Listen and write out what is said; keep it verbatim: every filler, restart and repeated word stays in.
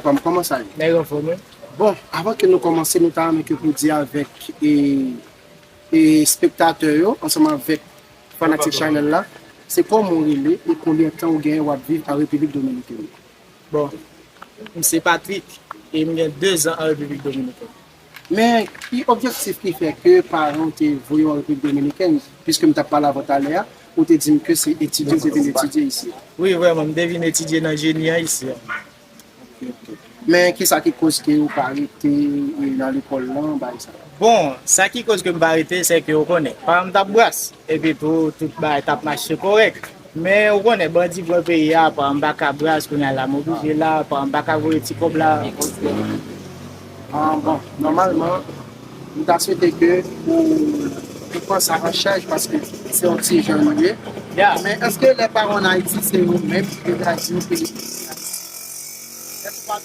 Kòm, kòman sa ye? Nèg anfòm, wi. Bon, avan ke nou kòmanse, nou ta renmen ke pou di avèk e, e espektatè yo, ansanm avèk fanatik chanèl la, se kòman w rele e konbyen tan ou genyen w ap viv an Repiblik Dominikèn? Bon, m se Patrick e m gen de zan an Repiblik Dominikèn. Men ki objektif ki fè ke paran w te voye w an Repiblik Dominikèn? Piske m t ap pale avè w talè a, ou te di m ke se etidye ou te vin etidye isi a. Wi, vrèman, m te vin etidye nan jeni an isi a. Men ki sa ki koz ke ou pa rete e, nan lekòl lan, bagay sa? Bon, sa ki koz ke m pa rete, se ke ou konnen, paran m t ap bras, epi tou, tout bagay t ap mache kòrèk. Men ou konnen, bandi pran peyi a, paran m pa ka bras, kounye a la m oblije la, paran m pa ka voye ti kòb la. Ah, bon, nòmalman, m ta swete ke ou, ou pran sa an chaj paske se yon ti jèn ou ye. Ya. Men èske lè paran w ann Ayiti, se yo menm ki te ka di w ke